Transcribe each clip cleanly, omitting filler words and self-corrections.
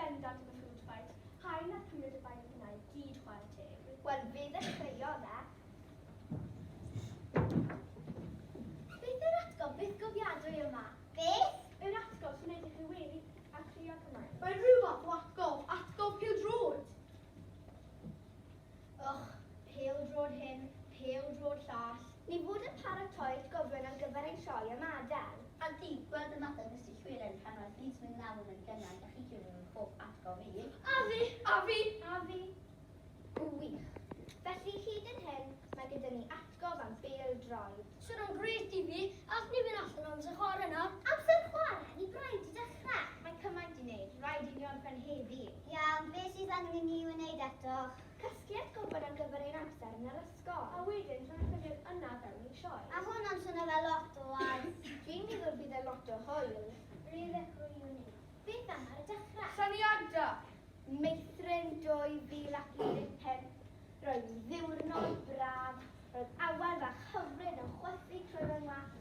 bendant am y food fight. Harry nath cymryd y bai am hynna i gyd chwarae teg. Wel, fe ddechreuodd e. Beth yw'r atgof bythgofiadwy yma? Beth? Yr atgof sy'n neud i chi wenu a crio cymaint. Mae'n rhyw fath o atgof, atgof pêl-droed. Och, pêl-droed hyn, pêl-droed llall. Ni fod yn paratoi atgofion ar gyfer ein sioe ymadael. A di, gweld ymateb Mister Llywelyn pan wnaeth Leeds mynd lawr yn gynnar, dach chi cywir yn hoff atgof i. A fi! A fi! A fi! Gwych! Felly hyd yn hyn, mae gyda ni atgof am bêl-droed. Swnio'n grêt i fi, allwn ni fynd allan am amser chwarae nawr? Amser chwarae? Ni braidd 'di dechrau. Mae cymaint i wneud, rhaid i ni orffen heddi. Iawn, beth sydd angen i ni wneud eto? Casglu atgofon ar gyfer ein amser yn yr ysgol. A wedyn rhoi llyfr yna fewn i sioe. A hwnna'n swnio fel lot o waith. Dwi'n meddwl bydd e lot o hwyl. Rhywbeth rwy wneud. Beth am ar y dechrau? Syniad da! Meithrin 2015, roedd yn ddiwrnod braf, roedd awel fach hyfryd yn chwythu trwy fy ngwallt.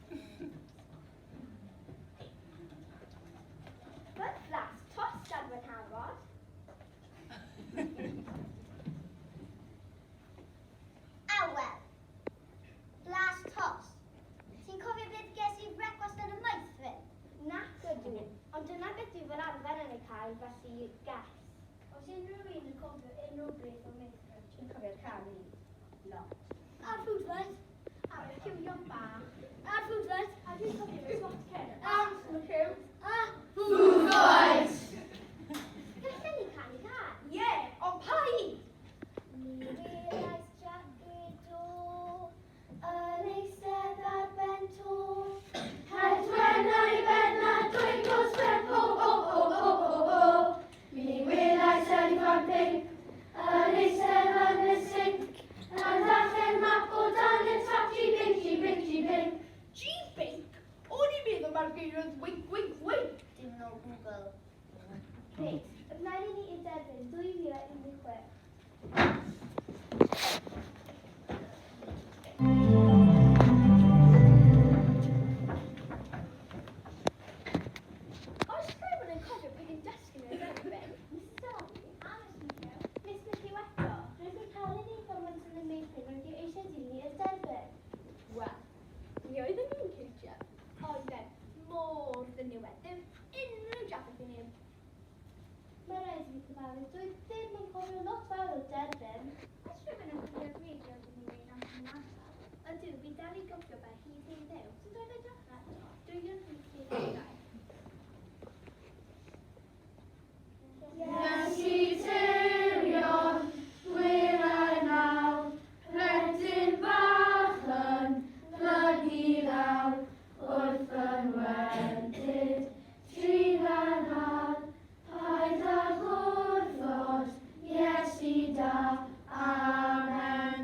Roedd blas tost ar fy nhafod. Awel. Blas tost. Ti'n cofio beth ges i brecwast yn y meithrin? Nac ydw, ond dyna beth dwi fel arfer yn ei cael, felly guess. Oes unrhyw un yn cofio unrhyw beth o'r meithrin? Dwi'n cofio'r canu. Lot. A'r food fight. A'r cywion bach. A'r food fight. A dwi'n cofio fy swatcen. A Mister McHugh. A Food fight! Gallen ni canu cân? Ie, ond pa un? Mi welais Jac y Do yn eistedd ar ben to. Het wen a'i ben a dwy goes wen ho ho ho ho ho ho. Mi welais eliffant pinc yn eistedd yn y sinc yn darllen map o dan y tap ji-binc ji-binc ji-binc. Ji-binc? O'n i'n meddwl mai'r geiriau oedd winc winc winc. Dim yn ôl Google. Reit, ymlaen i ni i'r derbyn 2016. Oes rhywun yn cofio pwy yn dysgu yn y derbyn? Misus Darby a Miss McHugh. Miss McHugh eto. Roedd hi'n cael ei ddeud yn y meithrin roedd hi eisiau dilyn i'r derbyn. Wel, mi oeddwn i'n ceidio. Oedden mor ddiniwed, ddim unrhyw drafferth i neb. Mae rhaid i fi cyfaddef, dwi ddim yn cofio lot fawr o'r derbyn. Oes rhywun yn cofio'r gwreiddiol oeddwn i'n wneud am hyn adra? Ydw, fi dal i gofio fe hyd heddiw. Sut oedd e dechrau eto? 2012. Iesu tirion, dwyrain lawr, plentyn bach yn plygu lawr, wrth yn wendid, trugaredd, paid â gwrthod, Iesu da, Amen.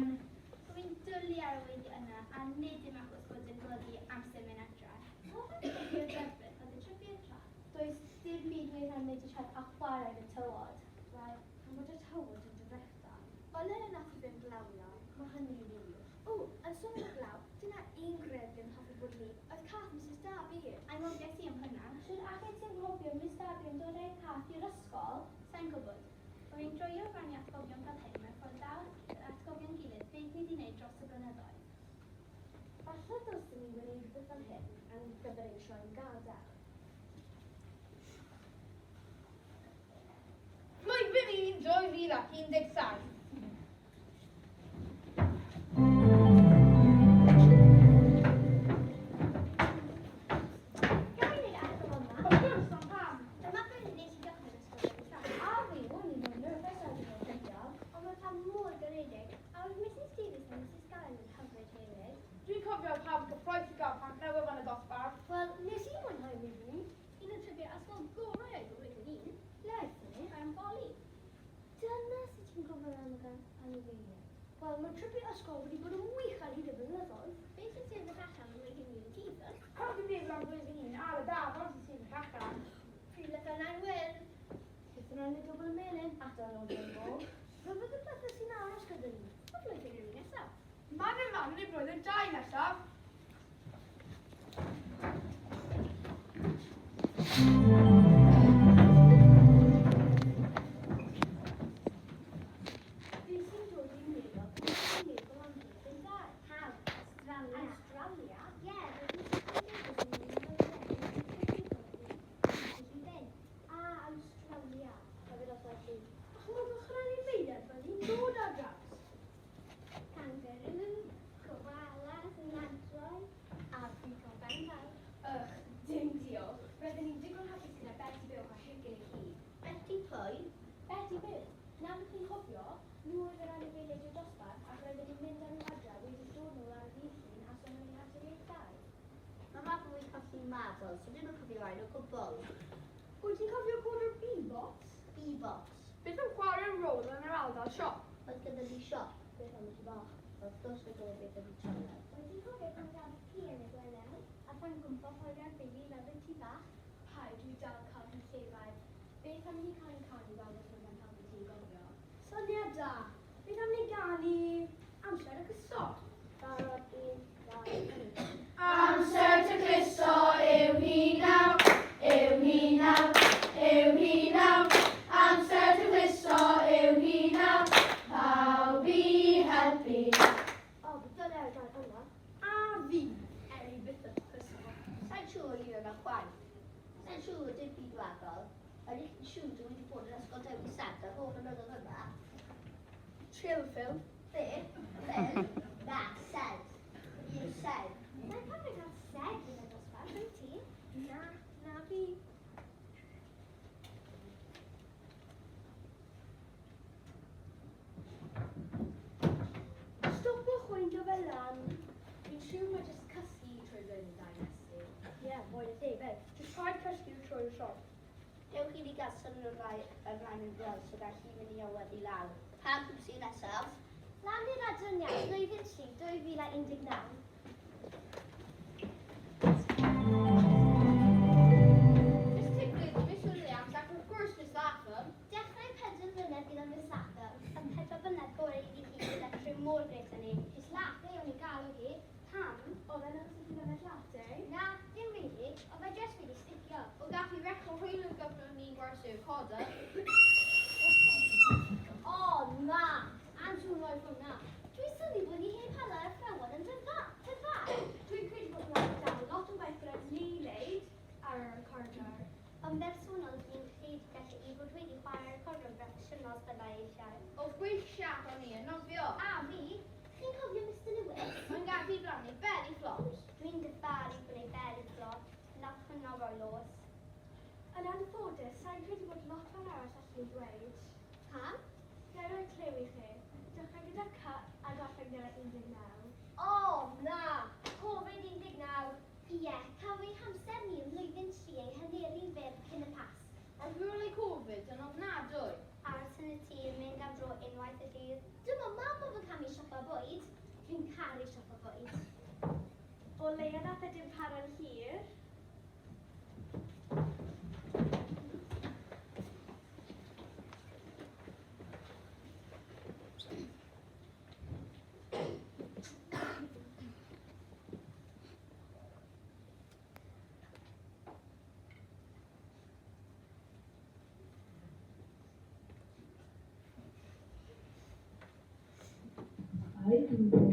Rwy'n dwlu ar y weiddi yna, a nid dim achos bod yn golygu amser mynd adre. Hoffwn i gofio derbyn oedd y trip i'r traeth. Does dim byd well na mynd i traeth a chwarae yn y tywod. Wel, pan bod y tywod yn difetha. O le nath i fynd glawio, mae hynny'n wir. O, yn sôn am y glaw, dyna un greddf ddim hoffi bod wlyb, oedd cath Misus Darby. Anghofies i am hwnna. Shwd allet ti anghofio Miss Darby yn dod â'i cath i'r ysgol? Sai'n gwybod. Rwy'n joio rhannu atgofion fel hyn, mae'n ffordd dda o atgofio'n gilydd beth ni 'di wneud dros y blynyddoedd. Falle dylsen ni wneud rhywbeth fel hyn ar gyfer ein sioe'n gadael. Blwyddyn 1, 2017. Ga i wneud atgof yma? Wrth gwrs, ond pam? Dyma pryd nes i gychwyn ysgol Dewi Sant. A fi, o'n i'n mor nervous ar diwrnod cyntaf. Ond mae pawb mor garedig, a oedd Misus Davies a Misus Gallen yn hyfryd hefyd. Dwi'n cofio pawb gyffrous i gael plant newydd yn y dosbarth. Wel, nes i mwynhau fy hun. Un o'r tripiau ysgol gorau oedd y flwyddyn un. Ble aethon ni? Fferm Boli. Dyna sut ti'n gwybod am y anifeiliaid. Wel, mae tripiau ysgol wedi bod yn wych ar hyd y blynyddoedd. Beth sy'n sefyll allan am flwyddyn un ti, Phil? Pan dwi'n meddwl am flwyddyn un, ar y dafarn sy'n sefyll allan. Pryd lythyren wyrdd. Llythyren y dwbl melyn at yr oedran fo. Rhyfedd y pethau sy'n aros gyda ni. O flwyddyn yr un nesaf. Mae fy mam yn ei blwyddyn dau nesaf. rhain o gwbl. Wyt ti'n cofio cod o'r bee-box? Bee-box. Beth am chwarae rôl yn yr ardal siop? Oedd gyda ni siop. Beth am y tŷ bach? Wrth gwrs mae gyda beth am y toilet. Wyt ti'n cofio pan gafodd ci yn y gwely? A phan gwmpo Holian Baby lawr y tŷ bach? Paid, dwi dal cael fy llefain. Beth am ni cael ein canu fel os mae'n helpu ti i gofio? Syniad da. Beth am ni ganu amser y cyso? Barod, un, dau, tri. Amser tacluso yw hi nawr, yw hi nawr, yw hi nawr. Amser tacluso yw hi nawr, pawb i helpu. O, beth dylai ar gael yma? A fi, Ellie byth yn cyso. Sa'n siŵr i yna chwaith. Sa'n siŵr dim byd wahanol. Ydych chi'n siŵr dwi wedi bod yn ysgol Dewi Sant ar holl flynyddoedd yma? Chill, Phil. Be? Phil? Na, sed. Un sed. Mae'n cofio cael sed yn y dosbarth, wyt ti? Na, na fi. Stopwch weindio fe lan. Fi'n siŵr mae jyst cysgu trwy flwyddyn ddau nesi. Ie, yeah, mwy na thebyg. Jyst rhaid cysgu trwy'r siop. Dewch i ni gael symud o'r rai ymlaen yn fel so gall hi mynd i aweddu lawr. Pa grŵp sydd nesaf? Lan i'r adran iaith, blwyddyn 3, 2019. Miss Tigwyd, Miss Williams ac wrth gwrs Miss Latham. Dechrau pedwar mlynedd gyda Miss Latham, y pedwar blynedd gorau iddi hi gyda criw mor grêt â ni. Miss Latte o'n i galw hi. Pam? Oedd e'n achos ti'n yfed latte? Na, dim really. Oedd e jyst wedi sticio. O gath i record hwyl yn gyfnod ni'n gwersi y coda. O, na! Am siŵr roedd hwnna. Dwi'n synnu bod ni heb hala'r athrawon yn tyfa. Tyfa! Dwi'n credu bod hwnna'n dal lot o waith gyda ni wneud ar yr recorder. Ond bersonol dwi'n credu gallu i fod wedi chwarae'r recordion broffesiynol os byddai eisiau. Oedd gwych siap o'n i yn nofio. A fi, chi'n cofio Mr Lewis? Mae'n gadw i blannu belly flops. Dwi'n difaru gwneud belly flop. Nath hwnna roi los. Yn anffodus, sa'n credu bod lot fel arall allan ni ddweud. Pam? Ga i roi cliw i chi. Dechrau gyda C a gorffen gyda 19. O, na! Covid-19. Ie, cafodd ei hamser ni ym mlwyddyn 3 ei haneru'n fyr cyn y Pasg. Oedd rhywle Covid yn ofnadwy. Aros yn y tŷ yn mynd am dro unwaith y dydd. Dyma mam oedd yn camu siopa bwyd. Dwi'n caru siopa bwyd. O leia nath e dim para'n hir.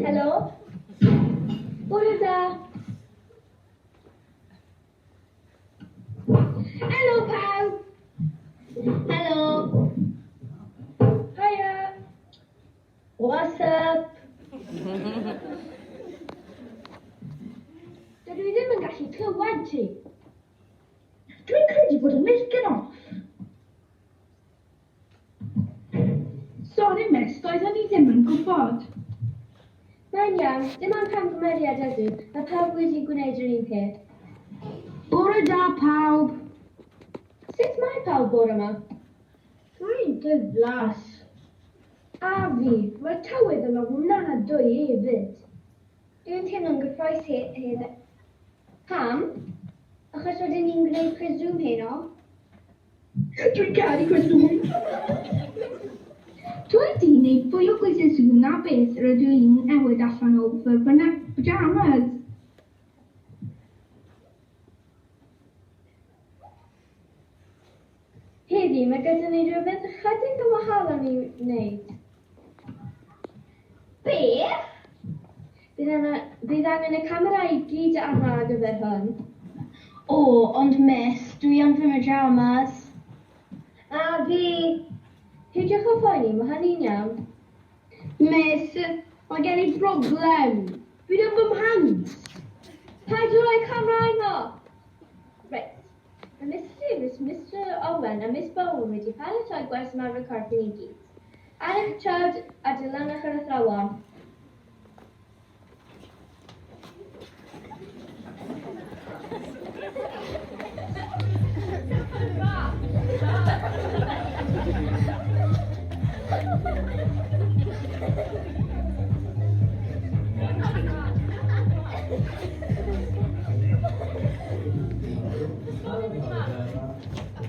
Helo. Bore da. Helo pawb. Helo! Hiya. What's up? Dydw i ddim yn gallu clywed ti. Dwi'n credu bod y mic yn off. Sori miss, doeddwn i ddim yn gwybod. Mae'n iawn, dim ond camgymeriad ydw, mae pawb wedi gwneud yr un peth. Bore da pawb. Sut mae pawb bore yma? Dwi'n diflas. A fi, mae'r tywydd yn ofnadwy hefyd. Dwi'n teimlo'n gyffrous heno. Pam? Achos rydyn ni'n gwneud quiz Zoom heno. Dwi'n caru quiz Zoom. Dwi wedi gwneud fwy o quizzes Zoom na beth rydw i'n newid allan o fy pyjamas. Heddi, mae gyda ni rhywbeth ychydig yn wahanol i'w wneud. Beth? Bydd angen y camera i gyd arno ar gyfer hwn. O, ond miss, dwi yn fy pyjamas. A fi! Peidiwch â phoeni, mae hynny'n iawn. Miss, mae gen i broblem. Dwi ddim fy mhants. Paid â rhoi camera arno! Reit, mae Mr Davies, Mr Owen a Miss Bowen wedi paratoi gwers ymarfer corff i ni gyd. Ar eich traed a dilynwch yr athrawon.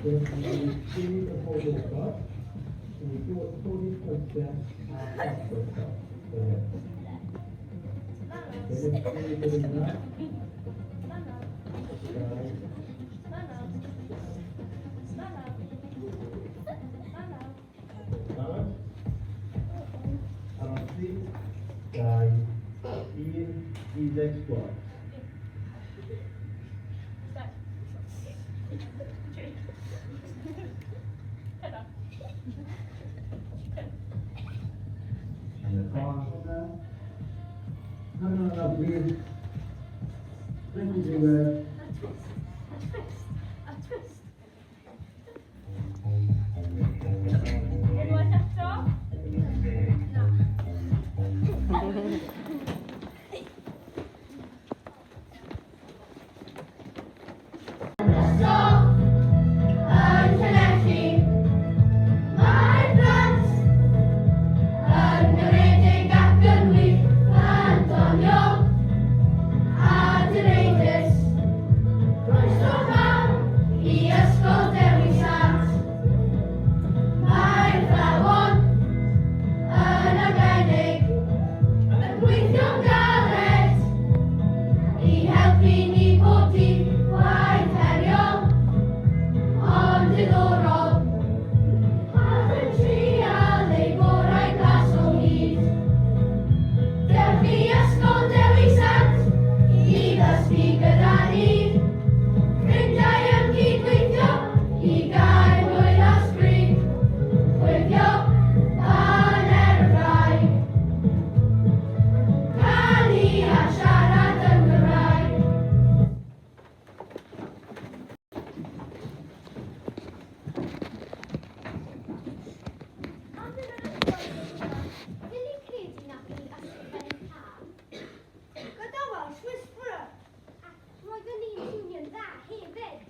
Wedyn, ni'n mynd i pob ochr. Ni'n dod i'r coesau a'r croeso. Fel hyn. Wedyn, ni'n mynd yna. Dau. Barod? Ar ôl 3, 2, 1, easy squat. Yn y ffordd yna. Pan o'n anadlu, rhaid i ddiwedd. A twist, a twist, a twist. Unwaith eto. Na. Ysgol yn Llanelli, mae'r plant yn garedig ac yn wych, yn doniol a direidus. Croeso mawr i Ysgol Dewi Sant. Mae'r athrawon yn arbennig yn gweithio'n galed i helpu ni pob dydd, gwaith heriol, ond diddorol. Ac yn trial eu gorau glas o hyd. Dewch i Ysgol Dewi Sant i ddysgu gyda ni. Ffrindiau yn cydweithio i gael hwyl a sbri. Chwifio baner y wraig. Canu a siarad yn Gymraeg. Ond yn yr ysgol yma, ffili credu nath ni ysgrifennu cân. Gyda Welsh Whisperer. Ac roeddwn ni'n tiwnio'n dda hefyd.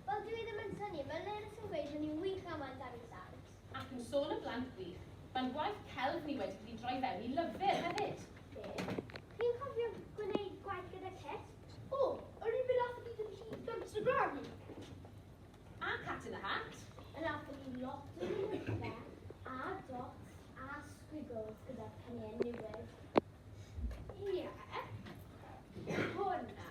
Wel, dwi ddim yn synnu, mae Lerys yn gweud bod ni'n wych am Dewi Sant. Ac yn sôn y blant gwych, mae'n gwaith celf ni wedi cael ei droi fewn i lyfr hefyd. Beth? Chi'n cofio gwneud gwaith gyda Kit? O, yr un beth nath ni yn hyd Guns y Granny. A Cat in the Hat. Yn nath ni lot o linellau a dots a squiggles gyda peniau newydd. Ie. Hwnna.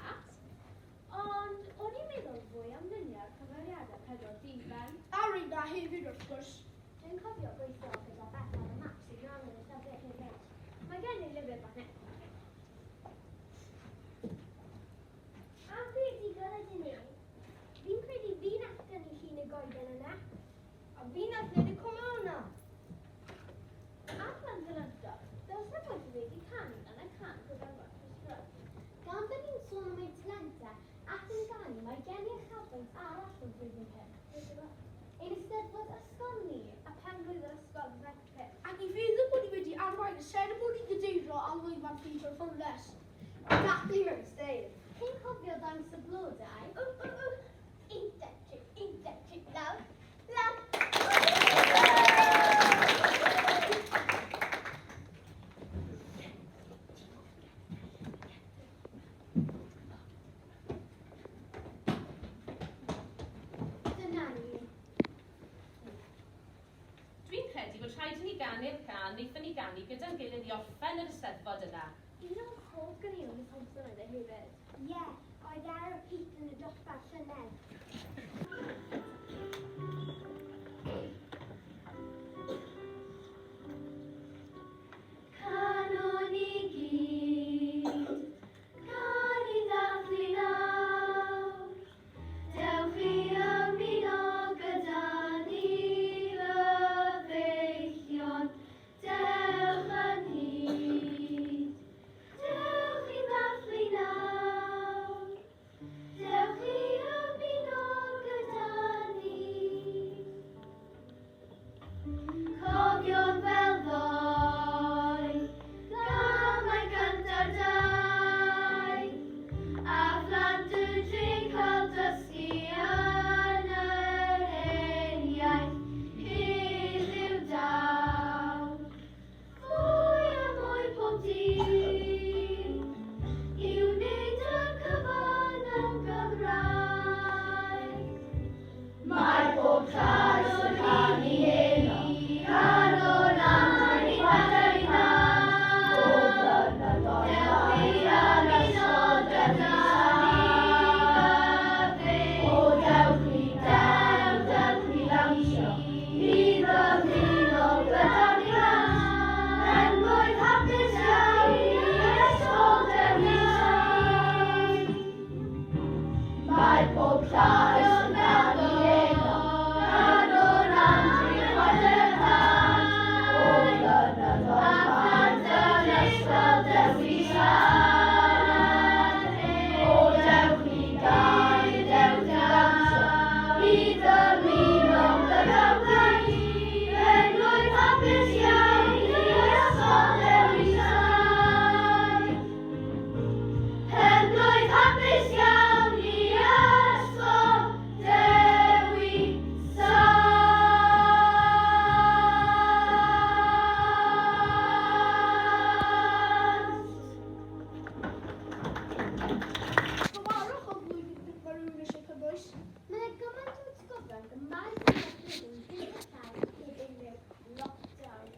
Ond o'n i'n meddwl fwy am luniau'r cymeriadau pedwar diben. A rheina hefyd wrth gwrs. Dwi'n cofio gweithio gyda Beth ar y map sy'n rhan yn y llyfr hefyd. Mae gen i lyfr fan hyn. A greadigol ydyn ni. Fi'n credu fi nath dynnu llun y goeden yna. A fi nath wneud y cwmwl yna. A plant yn ardal, dylse bod wedi canu yn y cân gyda'r Welsh Whisperer. Gan bod ni'n sôn am ein talentau ac yn ganu, mae gen i uchafbwynt arall yn flwyddyn 5. Beth yw e? Ein eisteddfod ysgol ni a pen-blwydd yr ysgol yn 75. Ac i feddwl bod ni wedi arwain y seremoni gadeirio ar lwyfan Theatr Ffwrnes. Dathlu mewn steil. Chi'n cofio dawns y blodau? Ww, ww, ww. Un, dau, tri, un, dau, tri, lawr, lawr. Dyna ni. Dwi'n credu bod rhaid i ni ganu'r cân wnaethon ni ganu gyda'n gilydd i orffen yr eisteddfod yna. Un o'n hoff ganeuon Miss Thompson oedd e hefyd. Ie, oedd ar repeat yn y dosbarth llynedd. Canwn ni gyd, cân i ddathlu nawr. Dewch i ymuno gyda ni gyfeillion, dewch ynghyd. Dewch i ddathlu nawr. Cyfarwch o flwyddyn pump mae rhywun eisiau cynnwys. Mae yna gymaint o atgofion gymaint o flwyddyn gyda llaw heb unrhyw lockdown.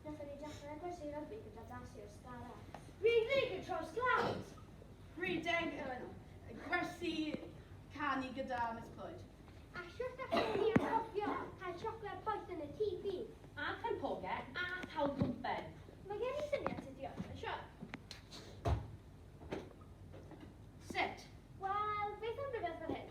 Nathon ni dechrau gwersi rygbi gyda Darcy o'r Scarlets. Rhedeg y Traws Clouds! Rhedeg gwersi canu gyda Miss Clwyd. A shwt allwn ni anghofio cael siocled poeth yn y tŷ A crempogau a cawl pwmpen. Mae gen i syniad sut i orffen y sioe. Sut? Wel, beth am rhywbeth fel hyn?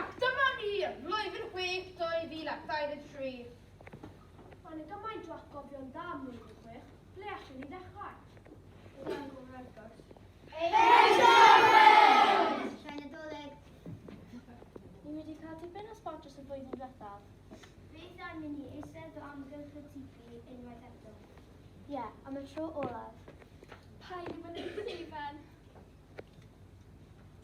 Ac dyma ni, blwyddyn 6, 2023. Mae yna gymaint o atgofion da am flwyddyn 6. Ble allwn ni ddechrau? Rwy'n gwybod wrth gwrs. Sioe Nadolig. Ni wedi cael tipyn o sbot dros y flwyddyn diwethaf. Beth am i ni eistedd o amgylch y tŷ unwaith eto? Ie, yeah, am y tro olaf. Paid i fyny llefen.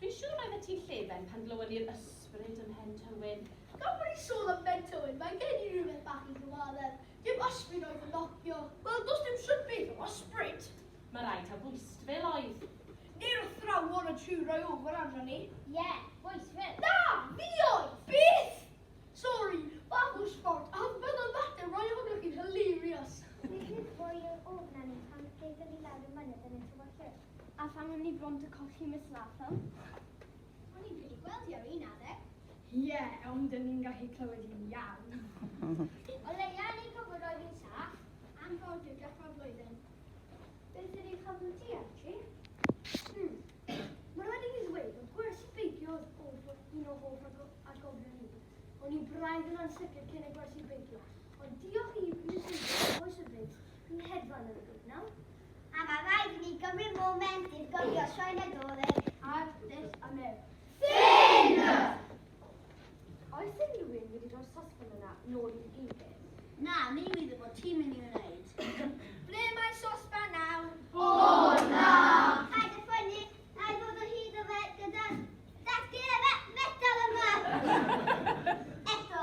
Dwi'n siŵr oeddet ti'n llefen pan glywon ni'r ysbryd ym Mhen Tywyn. Gan bod ni'n sôn am Ben Tywyn, mae gen i rhywbeth bach i gyfaddef. Dim ysbryd oedd yn nocio. Wel, does dim sy'n beth o ysbryd. Mae rhaid taw bwystfil oedd. Neu'r athrawon yn trio rhoi ofn arno ni. Ie, yeah, bwystfil. Na, fi oedd! Beth? Sorry, bach o sport, a bydd mater rhoi ofn chi'n hilarious. Ni fydd fwy o ofn arni pan gaethon ni lawr y mynydd yn y tywyllwch. A phan o'n ni bron 'di colli Miss Latham. O'n i'n ffili gweld hi ar un adeg. Ie, yeah, ond dyn ni'n gallu clywed hi'n iawn. O leia ni'n gwybod roedd hi'n saff. Anffodus dechrau'r flwyddyn. Beth ydy chyflwr ti, Archie? Mae rhaid i fi ddweud bod gwersi beicio oedd un o hoff atgofion i. O'n i braidd yn ansicr cyn y gwersi beicio, ond diolch i Miss Davies a Oes y Briggs, fi'n hedfan yn y grŵp nawr. A mae rhaid i ni gymryd moment i'r gofio Sioe Nadolig. Ar, this a Mew. Ffyn! Oes unrhyw un wedi rhoi'r sosban yna nôl i'r gegin? Na, mi wydd bod ti'n mynd i wneud. Ble mae sosban nawr? O, na! Paid â phoeni, na i ddod o hyd o fe gyda datguddiad metal yma! Eto.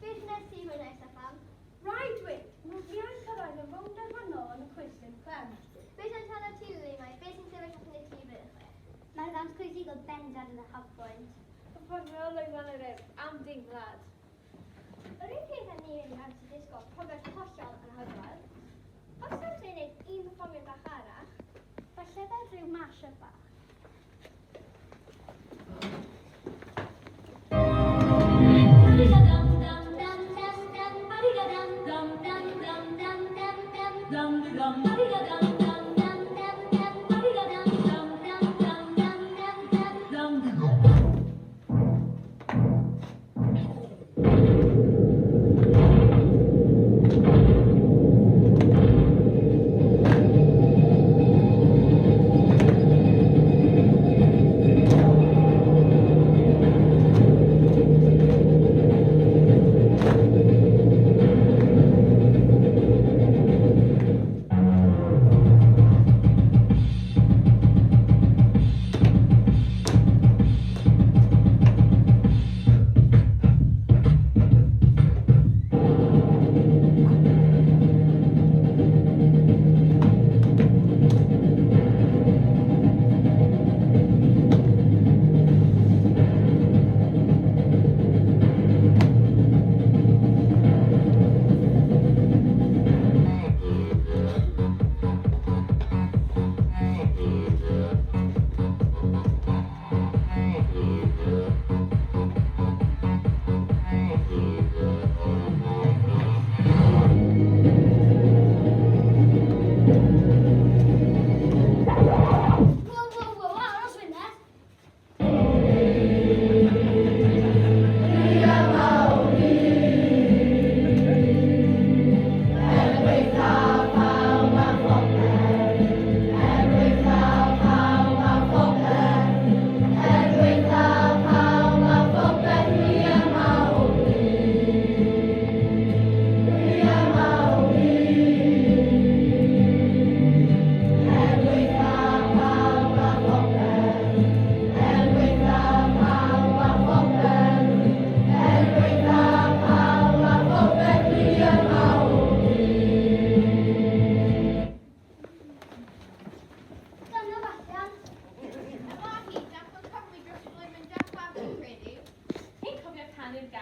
Beth wnes ti mwynhau, Steffan? Rhaid dweud, mod i yn cyrraedd y rownd derfynol yn y cwis dim clem. Beth amdanat ti, Lily Mai? Beth sy'n sefyll allan i ti blwyddyn 6? Mae'r ddawns coedigol bendant yn y uchafbwynt. Perfformio lwyfan yr Urdd am deimlad. Yr un peth â ni yn Nancy Disco, profiad hollol anhygoel. Oes amser i wneud un perfformiad bach arall? Falle fel rhyw mash-up bach.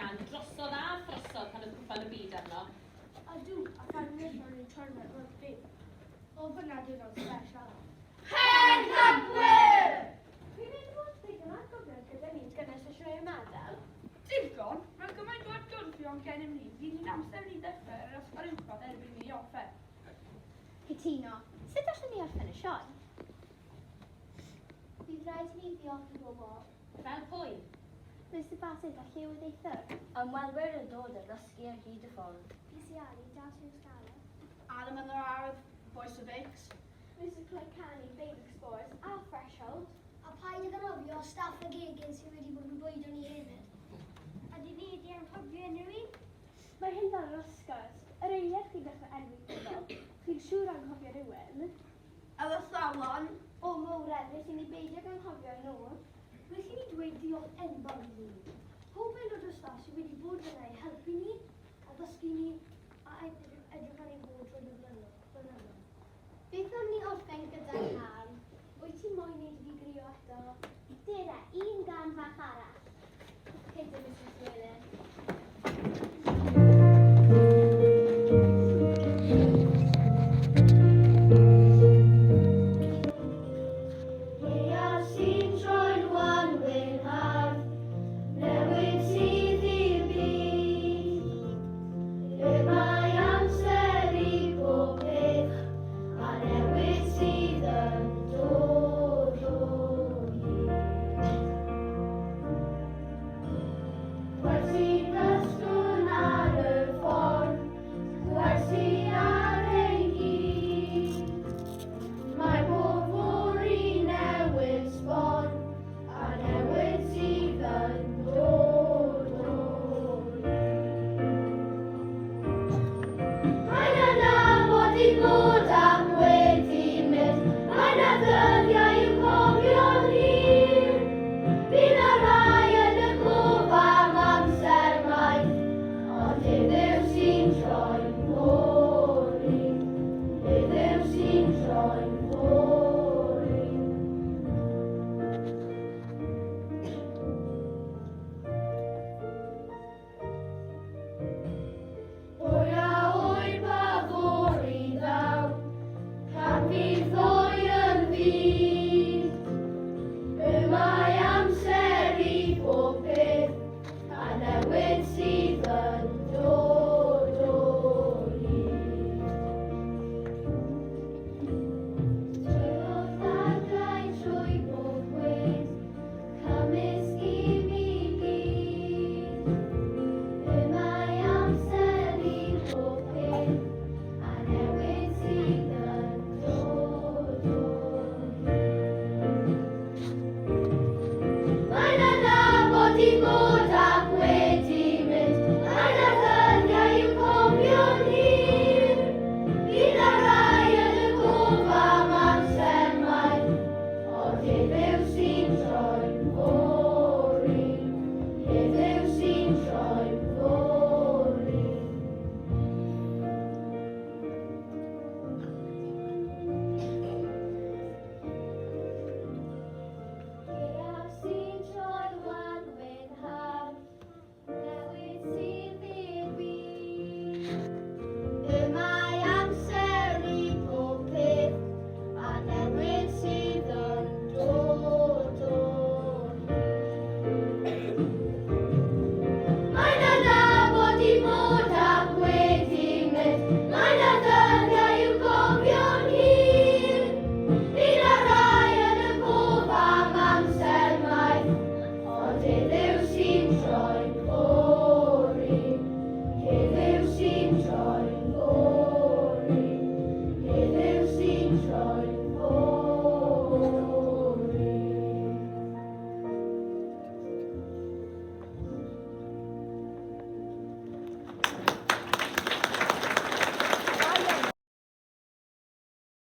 gân drosodd a throsodd pan oedd cwpan y byd arno. Ydw, a phan wnaethon ni tournament rygbi. Oedd hwnna diwrnod special. Pencampwyr! Dwi'n meddwl bod digon o atgofion gyda ni gynnes y sioe ymadael. Digon, mae gymaint o atgofion gennym ni, fydd hi'n amser i ni ddechrau yr ysgol uwchradd erbyn i ni orffen. Cytuno. Sut allwn ni orffen y sioe? Bydd rhaid i ni ddiolch i bobl. Fel pwy? Mr Bassett a Llywodraethwr. Ymwelwyr yn dod a ddysgu ar hyd y ffordd. PCRE, Dad Hughes Gala. Adam yn yr ardd, Voice of Bakes. Mr Clyde Canu, Babe Explorers a Threshold. A paid ag anghofio staff y gegin sydd wedi bod yn bwydo ni hefyd. Ydy fi wedi anghofio unrhyw un? Mae hyn fel yr Oscars. Yr eiliad chi'n dechrau enwi pobl, chi'n siŵr anghofio rhywun. Yr athrawon. O, mowredd, nes i ni beidio anghofio nhw. Well i ni dweud diolch enfawr iddyn nhw. Pob aelod o staff sydd